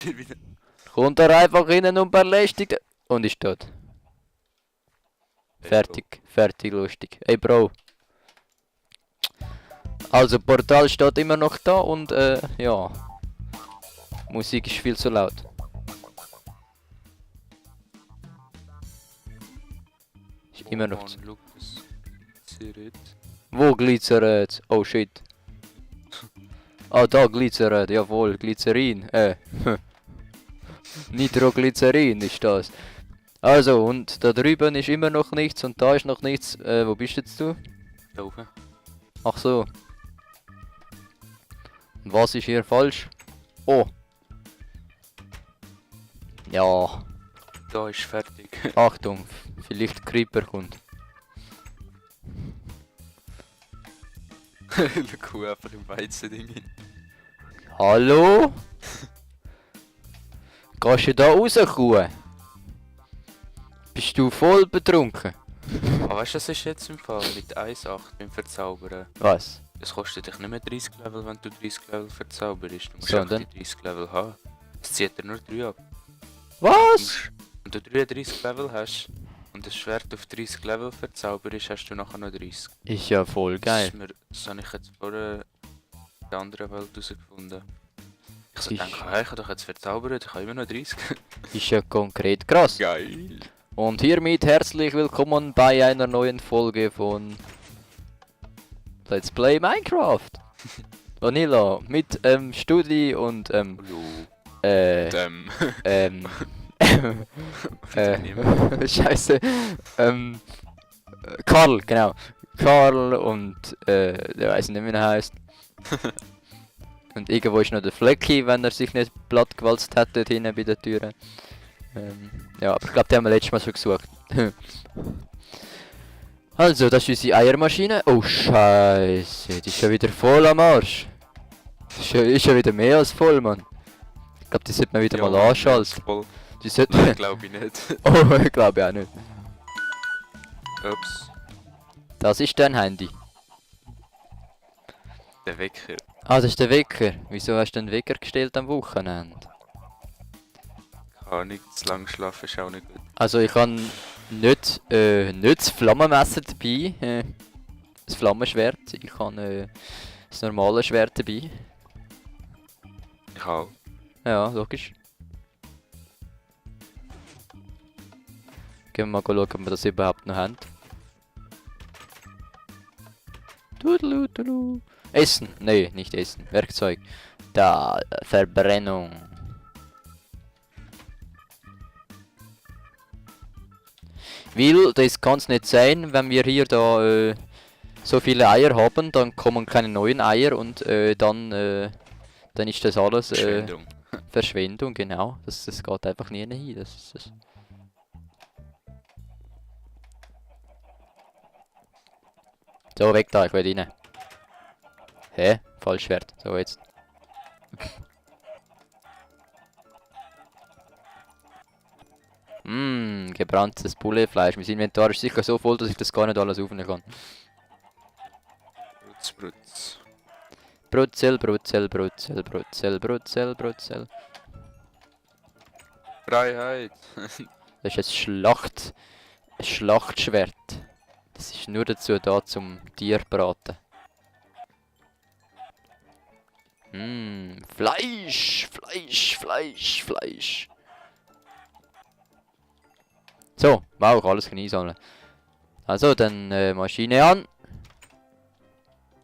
steht wieder. Kommt er einfach rein und belästigt. Und ist tot. Hey, Fertig, fertig, lustig. Ey Bro. Also Portal steht immer noch da und ja. Musik ist viel zu laut. Ist immer noch zu. Lukas. Zirit. Wo glitzert? Oh shit. Ah, da glitzert, jawohl, Glycerin. Nitroglycerin ist das. Also, und da drüben ist immer noch nichts und da ist noch nichts. Wo bist jetzt du? Da oben. Ach so. Und was ist hier falsch? Oh. Ja, Da ist fertig. Achtung, vielleicht Creeper kommt. Schau einfach im Weizending hin. Hallo? Kannst du da rauskommen? Bist du voll betrunken? Aber weißt du, das ist jetzt im Fall mit 1,8 beim Verzaubern. Was? Es kostet dich nicht mehr 30 Level, wenn du 30 Level verzauberst. Du musst So, einfach und die 30 Level haben. Es zieht dir nur 3 ab. Was? Wenn du 33 Level hast und das Schwert auf 30 Level verzauberst, hast du nachher noch 30. Ist ja voll geil. Das habe ich jetzt vorher in der anderen Welt herausgefunden. Ich so Ist- denke, hey, ich habe doch jetzt verzaubert, ich habe immer noch 30. Ist ja konkret krass. Geil! Und hiermit herzlich willkommen bei einer neuen Folge von Let's Play Minecraft. Vanilla mit Studi und Hallo. ähm, Scheiße. Karl, genau. Karl und der weiß nicht, wie er heißt. Und irgendwo ist noch der Flecki, wenn er sich nicht platt gewalzt hat dort hinten bei der Tür. Ja, aber ich glaube, die haben wir letztes Mal schon gesucht. Also, das ist unsere Eiermaschine. Oh Scheiße, die ist schon wieder voll am Arsch. Ist schon wieder mehr als voll, Mann. Ich glaube, die sollte man wieder mal anschalten. Voll. Die sollte Nein, glaube ich nicht. Oh, ich glaube auch nicht. Ups, Das ist dein Handy. der Wecker. Ah, das ist der Wecker. Wieso hast du den Wecker gestellt am Wochenende? Kann nicht zu lang schlafen, ist auch nicht gut. Also ich habe nicht das Flammenmesser dabei, das Flammenschwert. Ich habe das normale Schwert dabei. Ich auch. Ja, logisch. Gehen wir mal schauen, ob wir das überhaupt noch haben. Tudelu. Essen! Nee, nicht Essen. Werkzeug. Da, Verbrennung. Weil, das kann es nicht sein, wenn wir hier da so viele Eier haben, dann kommen keine neuen Eier und dann ist das alles Verschwendung. Verschwendung, genau. Das geht einfach nie hin. Das. So, weg da, ich will rein. Hä? Falschwert. So, jetzt. Gebranntes Bullefleisch. Mein Inventar ist sicher so voll, dass ich das gar nicht alles aufnehmen kann. Brutz, Brutz. Brutzel, Brutzel, Brutzel, Brutzel, Brutzel, Brutzel. Freiheit! Das ist ein Schlachtschwert. Das ist nur dazu da, zum Tier braten. Fleisch, Fleisch, Fleisch, Fleisch. So, wow, alles einsammeln. Also, dann Maschine an.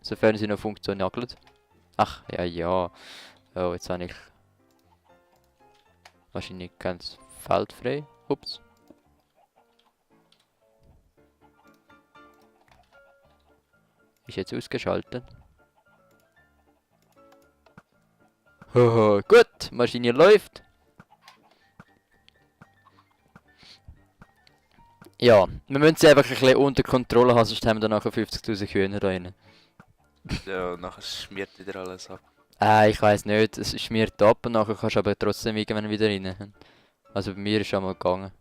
Sofern sie noch funktioniert. Ach, ja, ja. Oh, jetzt habe ich wahrscheinlich ganz Feld frei. Ups. Ist jetzt ausgeschaltet. Haha, gut, Maschine läuft. Ja, wir müssen sie einfach ein bisschen unter Kontrolle haben, sonst haben wir dann nachher 50.000 Hühner da drin. Ja, nachher schmiert wieder alles ab. Ich weiß nicht, es schmiert ab und nachher kannst du aber trotzdem irgendwann wieder rein. Also bei mir ist schon mal gegangen.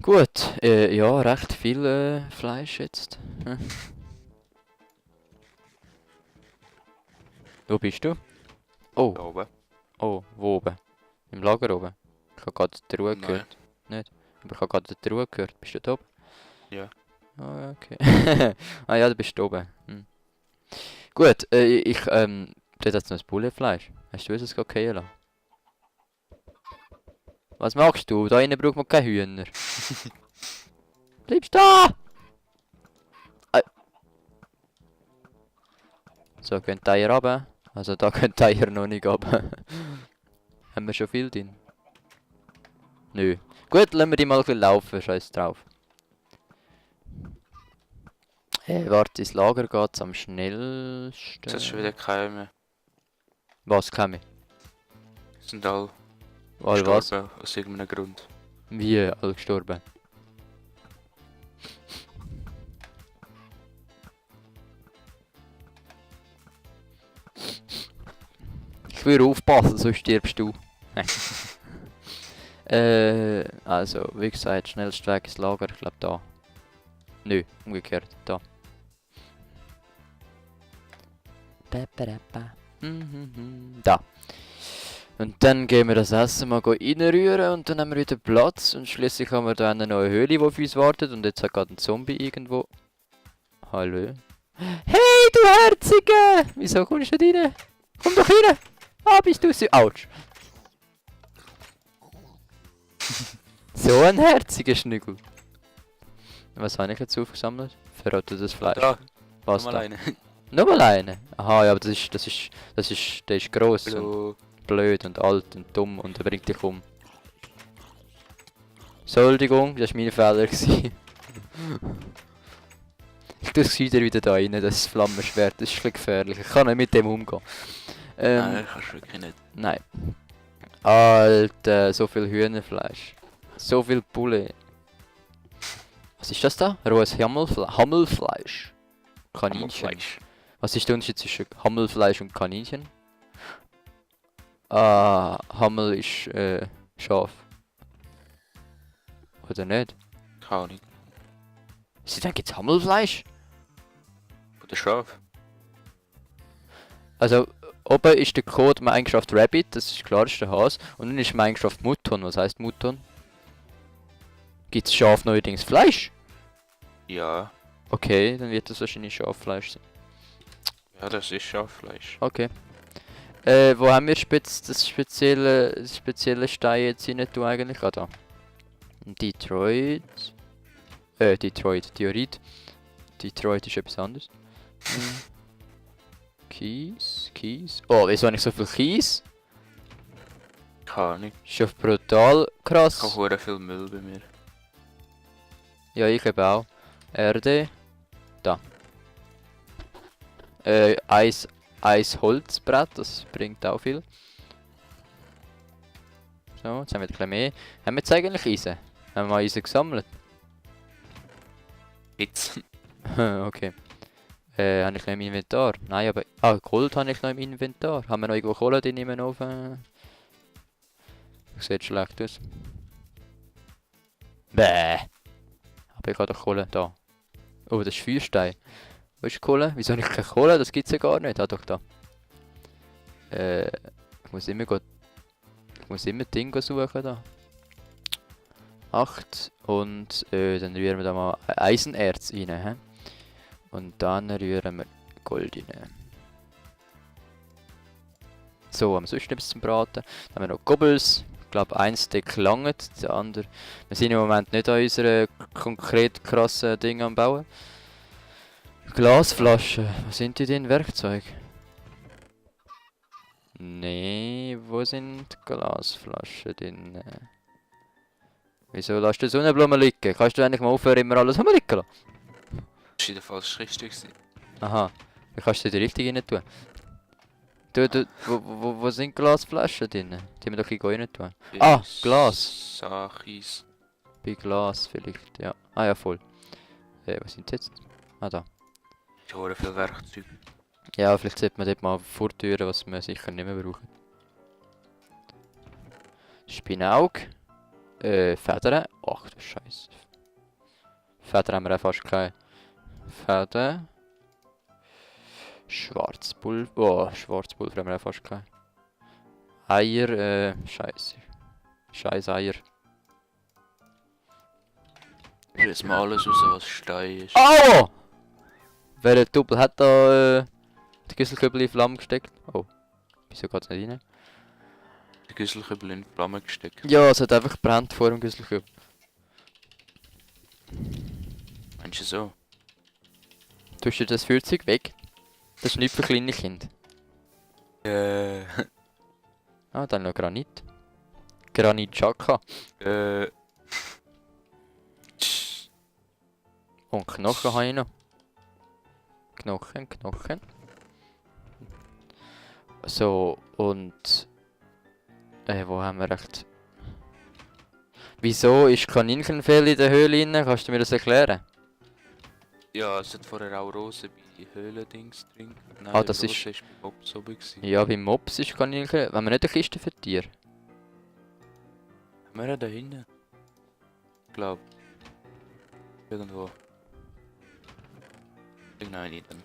Gut, ja, recht viel Fleisch jetzt. Hm. Wo bist du? Da Oh, oben. Oh, wo oben? Im Lager oben? Ich habe gerade die Ruhe Nein. gehört. Nicht? Aber ich habe gerade die Ruhe gehört. Bist du da oben? Ja. Ah, ja, okay. Ah ja, du bist da oben. Hm. Gut, dort hat noch ein Bullenfleisch. Hast du es okay lassen? Was machst du? Da innen braucht man keine Hühner. Bleibst da! Ei. So, gehen die Eier runter. Also da gehen die Eier noch nicht runter. Haben wir schon viel drin? Nö. Gut, lassen wir die mal ein bisschen laufen, scheiß drauf. Warte, ins Lager geht's am schnellsten. Jetzt hast du schon wieder keine mehr. Was käme? Sind alle All was? gestorben aus irgendeinem Grund. Wie alle gestorben? Ich würde aufpassen, sonst stirbst du. Nein. Also, wie gesagt, schnellster Weg ins Lager, ich glaube da. Nö, umgekehrt, da. Da. Und dann gehen wir das Essen mal reinrühren und dann haben wir wieder Platz und schließlich haben wir da eine neue Höhle, die auf uns wartet und jetzt hat gerade ein Zombie irgendwo. Hallo? Hey, du Herzige! Wieso kommst du nicht rein? Komm doch rein! Ah, bist du so... Autsch! So ein herziger Schnüggel. Was habe ich jetzt aufgesammelt? Verrottetes Fleisch. Da, Was mal da? eine. Nochmal eine? Aha, ja, aber der ist gross und So, blöd und alt und dumm und er bringt dich um. Entschuldigung, das war mein Fehler gewesen. Ich tue es wieder da rein, das Flammenschwert, das ist ein bisschen gefährlich. Ich kann nicht mit dem umgehen. nein, kannst du wirklich nicht. Nein. Alter, so viel Hühnerfleisch. So viel Bulle. Was ist das da? Rohes Hammelfleisch. Kaninchen. Fleisch. Was ist der Unterschied zwischen Hammelfleisch und Kaninchen? Ah, Hammel ist Schaf. Oder nicht? Keine Ahnung. Ist dann gibt's Hammelfleisch? Von der Schaf. Also, oben ist der Code Minecraft Rabbit, das ist klar, das ist der Hase. Und dann ist Minecraft Mutton. Was heißt Mutton? Gibt's Schaf neuerdings Fleisch? Ja. Okay, dann wird das wahrscheinlich Schaffleisch sein. Ja, das ist Schaffleisch. Okay. Wo haben wir das spezielle Stein jetzt rein tun eigentlich? Ah, da. Detroit. Diorit. Detroit ist etwas anderes. Kies. Oh, wieso habe ich so viel Kies? Keine Ahnung. Ist ja brutal Ich krass. habe hure viel Müll bei mir. Ja, ich eben auch. Erde. Da. Holzbrett, das bringt auch viel. So, jetzt haben wir ein bisschen mehr. Haben wir jetzt eigentlich Eisen? Haben wir Eisen gesammelt? Jetzt. Okay. Habe ich noch im Inventar? Nein, aber... Ah, Gold habe ich noch im Inventar. Haben wir noch irgendwo Kohle drin im Ofen? Sieht schlecht aus. Bäh! Aber ich habe doch Kohle da. Oh, das ist Feuerstein. Wo ist die Kohle? Wieso habe ich keine Kohle? Das gibt es ja gar nicht. Ah, doch da. Ich muss immer Dinge suchen da. 8 und dann rühren wir da mal Eisenerz rein. He? Und dann rühren wir Gold rein. So, haben wir sonst etwas zum Braten. Dann haben wir noch Gobbles. Ich glaube, ein Stück langt, der andere. Wir sind im Moment nicht an unseren konkret krassen Ding am Bauen. Glasflaschen. Was sind die denn? Werkzeug? Nee, wo sind Glasflaschen drin? Wieso lässt du Sonnenblumen liegen? Kannst du endlich mal aufhören, immer alles liegen lassen? Das war in der falschen Richtung. Aha, dann kannst du die richtig rein tun. Wo sind Glasflaschen drin? Die wir doch hier rein tun. Ah, Glas. Sachis. Bei Glas vielleicht, ja. Ah ja, voll. Was sind jetzt? Ah, da. Ich habe viel Werkzeug. Ja, vielleicht sollte man dort mal vortüren, was wir sicher nicht mehr brauchen. Spinaug. Federn. Ach du Scheiße. Federn haben wir auch fast keine. Federn. Schwarzpulver. Oh, Schwarzpulver haben wir auch fast keine. Eier, scheiße. Scheiß Eier. Jetzt mal alles raus, was Stein ist. Au! Wer Double hat da die Güsselkübel in Flammen gesteckt? Oh, wieso geht's nicht rein? Die Güsselkübel in die Flamme gesteckt. Ja, es hat einfach gebrannt vor dem Güsselkübel. Meinst du so? Tust du das Feuerzeug weg? Das ist nicht für kleine Kinder. Ah, dann noch Granit. Granit Chaka. Und Knochen habe ich noch. Knochen. So, und... wo haben wir recht... Wieso ist Kaninchenfell in der Höhle drin? Kannst du mir das erklären? Ja, es hat vorher auch Rose bei Höhlendings drin. Nein, Ah, das Rose ist bei Mops oben gewesen. Ja, beim Mops ist Kaninchen... Wenn wir nicht eine Kiste für Tiere? Haben wir da hinten? Glaub. Irgendwo. Nein, nicht dann.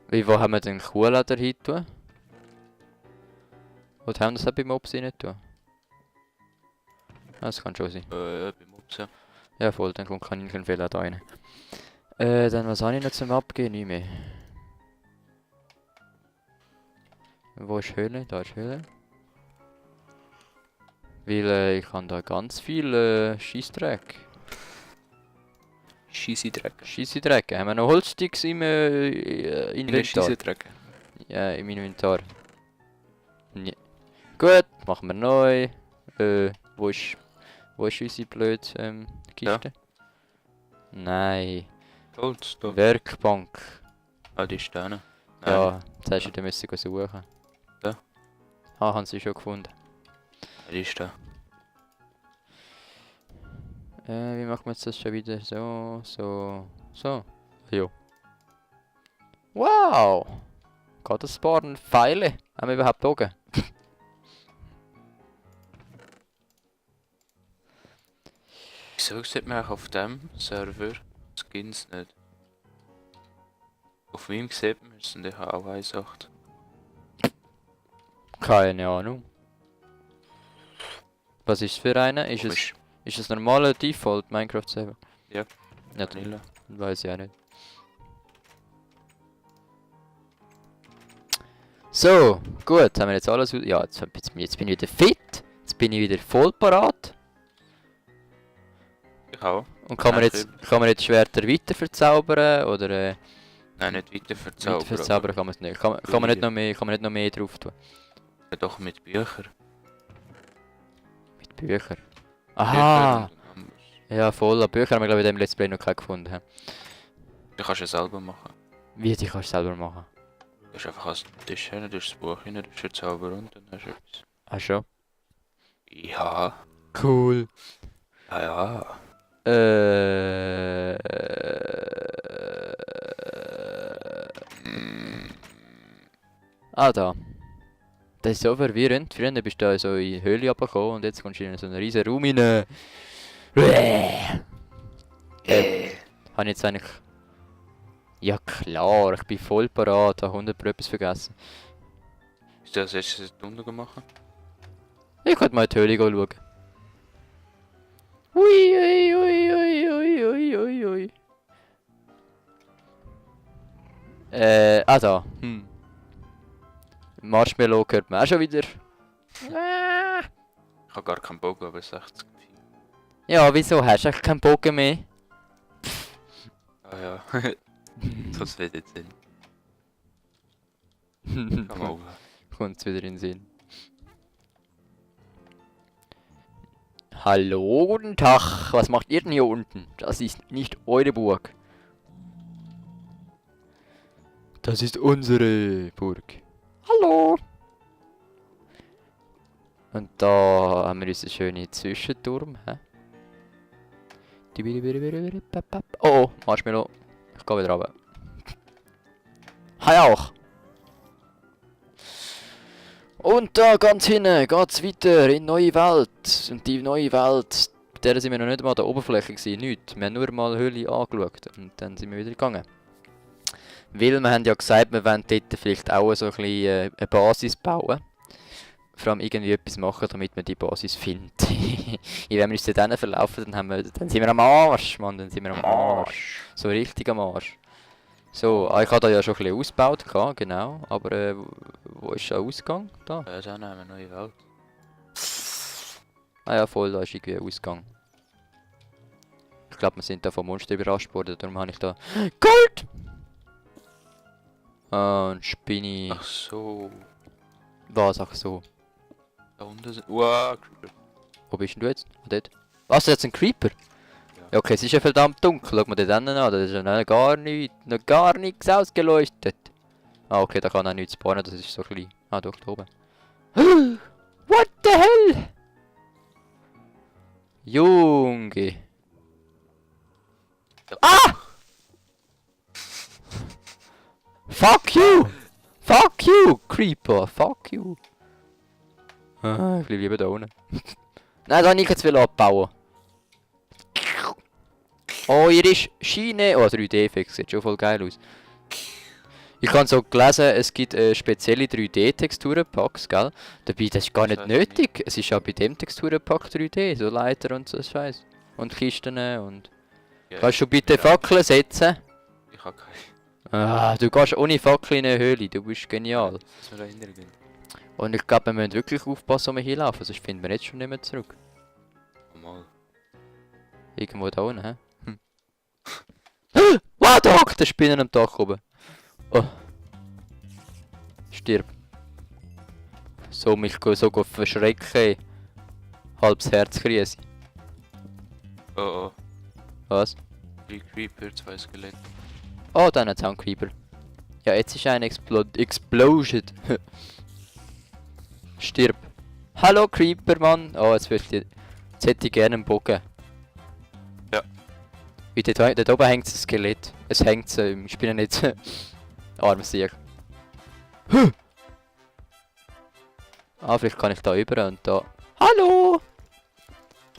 Wie, wo haben wir den Kuhleder hin tun? Oder haben wir das auch beim Mops nicht tun? Ah, das kann schon sein. Bei Mops, ja. Ja voll, dann kommt Kaninchenfell auch da rein. Dann was habe ich noch zum Abgehen? Nicht mehr. Wo ist Höhle? Da ist Höhle. Weil ich habe da ganz viel Scheissdreck. Scheissdreck. Scheissdreck. Haben wir noch Holzsticks im Inventar? Scheissdreck. Ja, im Inventar. Nee. Gut, machen wir neu. Wo ist unsere blöde Kiste? Nein. Holz, da. Werkbank. Ah, die ist da. Nein. Ja, jetzt hast du die müssen suchen. Da. Ah, haben sie schon gefunden. Die ist da. Wie machen wir jetzt das schon wieder? So. Jo. Wow! Geht das sparen? Pfeile? Haben wir überhaupt Augen? Wieso sieht man auch auf dem Server Skins nicht? Auf meinem sieht man es und ich habe auch 1.8. Keine Ahnung. Was ist es für eine? Ist es normale Default Minecraft Server? Ja. Ja, Vanilla. weiß ich auch nicht. So, gut, haben wir jetzt alles... Ja, jetzt bin ich wieder fit. Jetzt bin ich wieder voll parat. Ich auch. Und kann man jetzt Schwerter weiter verzaubern oder Nein, nicht weiter weiter verzaubern. verzaubern kann man es nicht. Kann man nicht noch mehr drauf tun? aber doch mit Büchern. Mit Büchern. Aha! Ja voll, aber Bücher haben wir glaube ich in dem Let's Play noch keine gefunden. He? Du kannst es selber machen. Wie, die kannst du selber machen? Du hast einfach als Tisch hin, du hast das Buch hin, du hast den Zauber und dann hast du etwas. Ah schon? Ja. Cool. Ja, ja. Ah da. Das ist so verwirrend. Früher bist du da so in die Höhle runtergekommen und jetzt kommst du in so einen riesen Raum rein. Habe ich jetzt eigentlich... Ja klar, ich bin voll parat, habe 100 Pro etwas vergessen. Ist das jetzt unten gemacht? Ich könnte mal in die Höhle schauen. Ui, ui, ui, ui, ui, ui, ui, ui. Ah da. Marshmallow hört man auch schon wieder. Ich habe gar keinen Bogen, aber 60. Ja, wieso hast du eigentlich keinen Bogen mehr? Ah ja. Das wird jetzt Sinn. Komm mal. Kommt's wieder in den Sinn. Hallo, guten Tag. Was macht ihr denn hier unten? Das ist nicht eure Burg. Das ist unsere Burg. Hallo. Und da haben wir unseren schönen Zwischenturm. Hä? Oh, oh, Marshmallow. Ich gehe wieder runter. Hi auch. Und da ganz hinten geht's weiter in die neue Welt. Und die neue Welt, bei der sind wir noch nicht mal an der Oberfläche gewesen, nichts. Wir haben nur mal die Höhle angeschaut und dann sind wir wieder gegangen. Weil wir haben ja gesagt, wir wollen dort vielleicht auch so ein bisschen eine Basis bauen. vor allem irgendwie etwas machen, damit man die Basis findet. Wenn wir uns dann verlaufen, dann sind wir am Arsch, Mann, dann sind wir am Arsch. So richtig am Arsch. So, ich habe da ja schon ein bisschen ausgebaut, genau, aber wo ist der Ausgang? Da? Ja, dann haben wir eine neue Welt. Ah ja, voll, da ist irgendwie ein Ausgang. Ich glaube, wir sind da vom Monster überrascht worden, darum habe ich da... Gold! Und Spinni... Ach so. Was, ach so. Da unten sind... Wow, Creeper. Wo bist denn du jetzt? Dort? Was, jetzt ein Creeper? Ja, okay, es ist ja verdammt dunkel. Schau mal den an, da ist ja noch gar nichts ausgeleuchtet. Ah, okay, da kann auch nichts spawnen, das ist so klein. Ah, doch, da oben. What the hell? Junge. Ah! Fuck you! Fuck you, Creeper! Fuck you! Ah, ich bleib lieber da unten. Nein, da habe ich jetzt abbauen. Oh, hier ist Schiene. Oh, 3D-Effekt, sieht schon voll geil aus. Ich habe so gelesen, es gibt spezielle 3D-Texturenpacks, gell? Dabei, das ist gar nicht nötig. Es ist auch bei dem Texturenpack 3D, so Leiter und so Scheiß. Und Kisten und... Ja, Kannst du bitte Fackeln setzen? ich habe keine. Ah, du gehst ohne Fackel in eine Höhle, du bist genial. Dass wir da hinten gehen. Und ich glaube, wir müssen wirklich aufpassen, wo wir hier laufen, sonst finden wir jetzt schon nicht mehr zurück. Mal. Irgendwo da unten, hä? Wow, da hockt der Spinnen am Dach oben. Oh. Stirb. So, mich so verschrecken. Halbes Herz kriegen. Oh oh. Was? 3 Creeper, 2 Skelette. Oh, dann hat es auch einen Creeper. Ja, jetzt ist ein Explosion. Stirb. Hallo Creeper, Mann. Oh, jetzt hätte ich gerne einen Bogen. Ja. Wie dort oben hängt ein Skelett. Es hängt so im Spinnennetz. Armes Sieg. Ah, vielleicht kann ich da über und da. Hallo!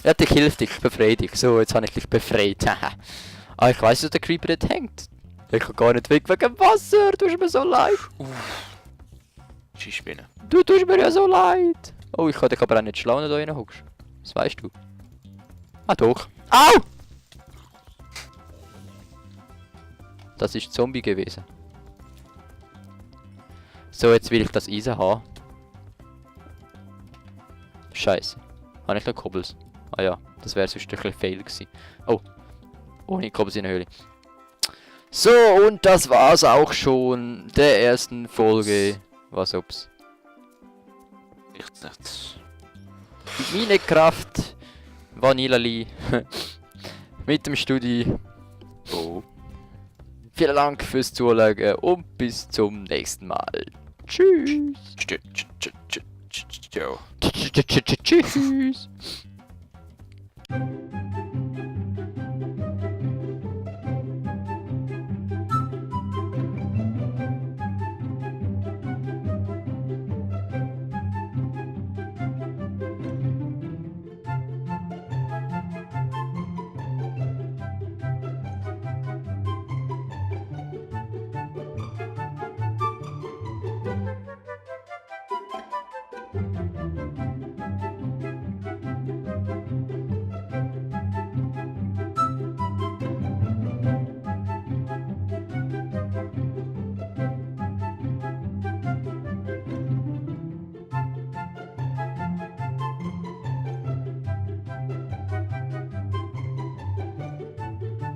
Ja, ich hilf dich, ich befreie dich. So, jetzt habe ich dich befreit. Ah, ich weiss, dass der Creeper dort hängt. Ich kann gar nicht weg wegen dem Wasser. Du tust mir so leid. Skispinnen. Du tust mir ja so leid. Oh, ich kann dich aber auch nicht schlagen, wenn du da reinhockst. Das weißt du. Ah, doch. Au! Das ist Zombie gewesen. So, jetzt will ich das Eisen haben. Scheiße. Habe ich noch Kobbels? Ah ja, das wäre sonst ein bisschen fail gewesen. Oh. Ohne Kobbels in der Höhle. So, und das war's auch schon der ersten Folge. Was ob's? Nichts. Minecraft Vanillali mit dem Studi. Oh. Vielen Dank fürs Zuschauen und bis zum nächsten Mal. Tschüss. Ciao. Tschüss.